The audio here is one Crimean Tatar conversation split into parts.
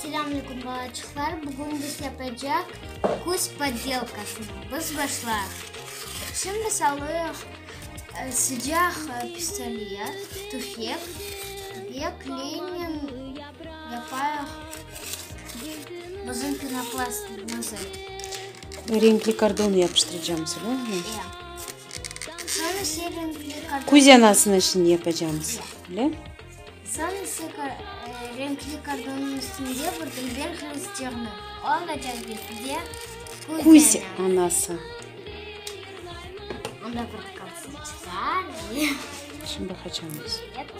Selâm aleyküm, balaçıqlar! Bugün biz yapacaq küz podelkasını. Biz başlayıq. Şimdi salıyıq sıcaq pistolet, tüfek ve kleynen yapayıq bizim penoplastımızı. Renkli kardon yapıştıracamız, öyle mi? E. Soñ ise renkli kardon. Küz anasını şimdi yapacamız, öyle? Soñ ise renkli kardonnıñ üstünde bir dülber hristiannı olacaq betinde Küz anası. Anda portaqal çıqar ve. Şimdi baqacağımız. Evet,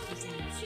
küz anası.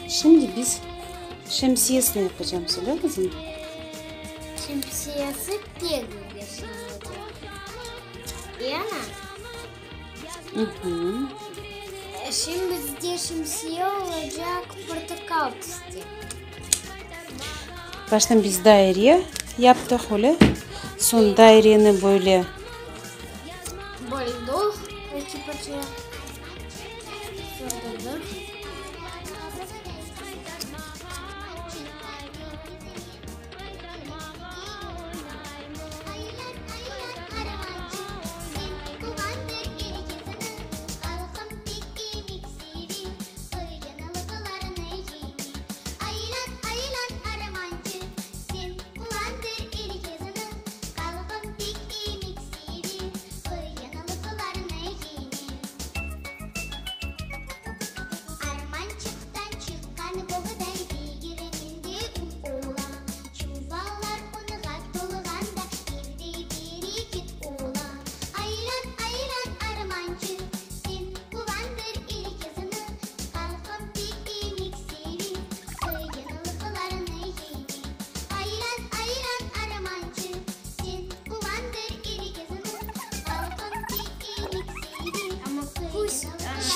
Şimdi biz şemsiyesini yapacağımız, öyle qızım? Şemsiyesi pek güzel olacaq. Yana? Hı-hı. Şimdi bizde şemsiye olacaq portaqal tüste. Baştan biz daire yaptıq, öyle? Soñ daireni böyle. Böldük eki parçaya. Sındırdıq.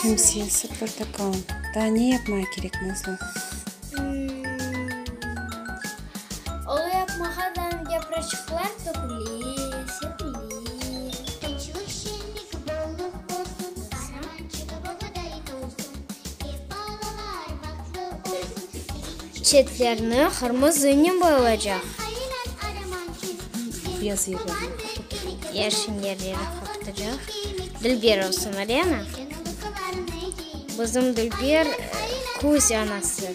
Şemsiyesi portaqal. Daa ne yapmağa kerek, Nazlı? O yapmağa da yapraçıqlar töküle, sepile. Çetlerni qırmızınen boyalacaq. Beyaz yerlerini qapatacaq. Yeşil yerleri qapatacaq. Dülber olsun, Alena. Bizim dülber küz anası.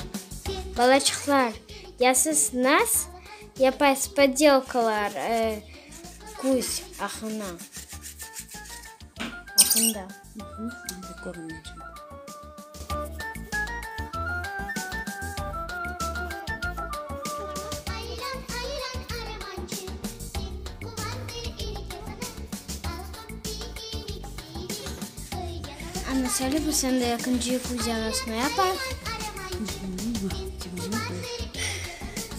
Balaçıqlar, ya siz nas yapaysız podelkalar küz ahına, ahında? Endi körünecek. Ana, söyle, biz endi ekinci küz anasını yapayıq.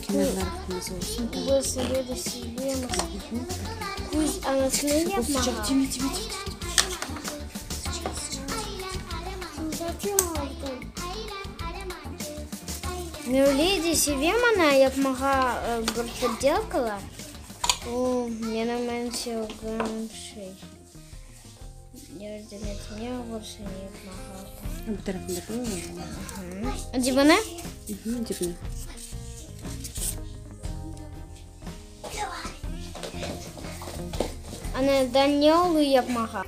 Kenarları qırmızı olsun. Biz öyle de sevemiz. Küz anasını yapmağa. Sıcaq, teme, teme, teme. Sıcaq, sıcaq. Men öyle de sevem ana yapmağa bir podelkalar. O menim eñ sevgim şey. Yardım etme bir şey yapmağa. Bu tarafını da qoyalım. Dibine? Dibine. Ana da ne oluy yapmağa?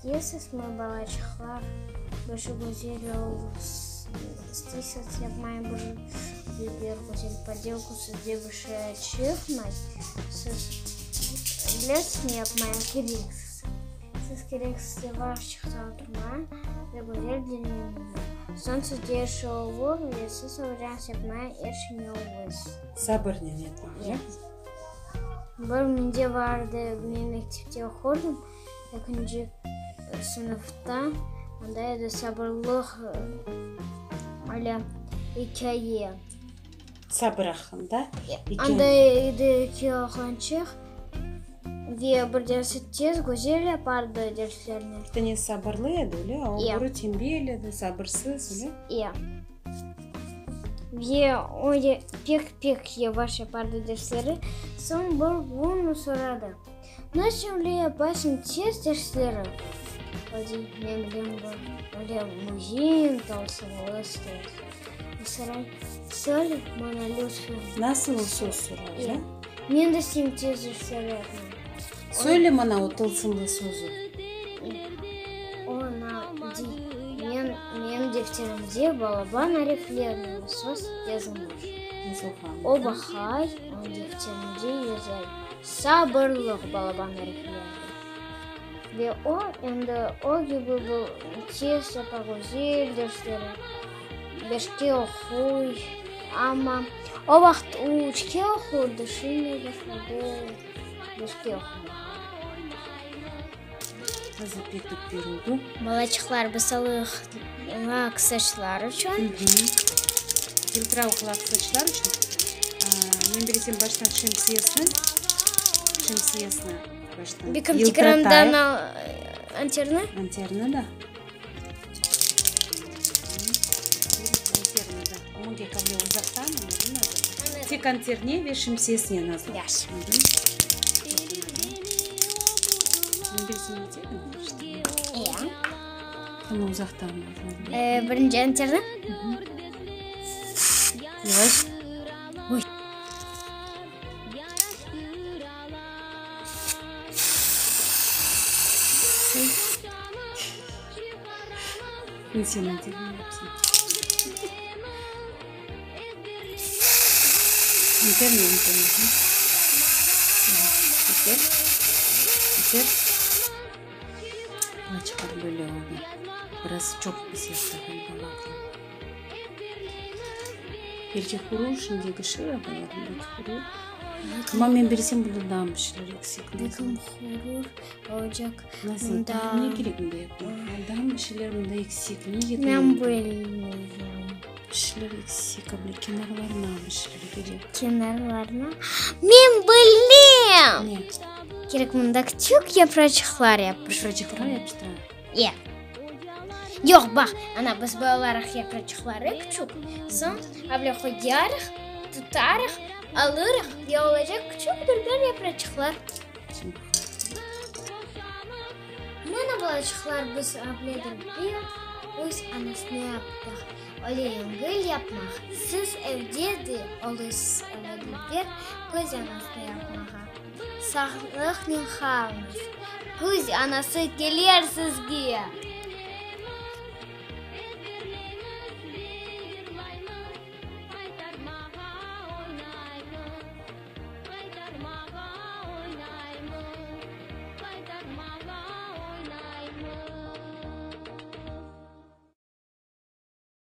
Deysiz mi, balaçıqlar, başı güzel isteysiz yapmaya bir biber güzel podelku sizde bir şey çıqmay, siz bilesiz ne yapmaya kereksiz. Siz kereksiz yavaşçıqta oturmaya ve güzel diñlemege. Soñ sizde er şey olur ve siz öğrensiz yapmaya er şeyni olursız. Sabırnen yapmaq, ya? Bir mende vardı, men mektepte oqurdım, ekinci sınıfta, anda edi sabırlıq öyle ikâye. Sabır aqqında ikâye. Anda edi eki oğlançıq ve bir dersi tez, güzel yapardı derslerini. Bir tanesi sabırlı edi, öyle? A o biri tenbel edi, sabırsız, öyle? Ya. Ve o pek-pek yavaş yapardı dersleri. Soñ bir bunı soradı, Nasıl öyle yaparsıñ tez dersleri? O dey, Men bilem bir öyle müim tılsımlı söz. O soray, Söyle maña lütfen. Nasıl o söz soray, ya? Men de isteyim tez dersleri yapmağa. Söyle maña o tılsımlı sözü. O ana dey, Men, menim defterimde balaban ariflernen söz yazılmış. Yazılğan. O baqay, onıñ defterinde yazay, Sabırlıq balaban ariflernen. Ve o, endi o kibi bu tez yapa güzel dersleri, beşke oquy, amma o vaqıt o üçke oqurdı, şimdi başladı beşke oqumağa. Qızı pek dülber oldu. Balaçıqlar biz alıq lak saçlar içün. Yıltıravuq lak saçlar içün. Men bilesem baştan şemsiyesini, şemsiyesini baştan Bekim Tigrandan anterni. Anterni da. Anterni da. Oña qavle uzaqtan, Tek anterne ve şemsiyesine nazar. Yaş. Bunı uzaqtan Birinci anterni. Yavaş. Oy. Men seni anterni yapsam. Anterni, anterni. Yeter. Yeter. Balaçıqlar böyle oldı. Biraz çoq biz yaptıq balalar. Belki qurur, şimdi kişi balalar belki qurur. Amma men bilsem bunda daa bir şeyler eksik. Belki qurur olacaq. Nasıl? Daa ne kerek bunda yapmaq? Daa bir şeyler bunda eksik. Nege Men bilmeyim. Bir şeyler eksik, a kenarlarına bir şeyler kerek. Kenarlarına? Men bilem! Ne? Kerek mında küçük yapraçıqlar yapıştırmaq. Yapraçıqlar yapıştıraq? E. Yoq, baq, ana, biz boyalarıq yapraçıqları küçük, soñ able qoyarıq, tutarıq, alırıq ve olacaq küçük dülber yapraçıqlar. Mına, balaçıqlar, biz able dülber küz anasını yaptıq. Öyle yengil yapmaq. Siz evde de oluysız öyle dülber küz anasını yapmağa. Sağlıqnen qalıñız. Küz anası keler sizge!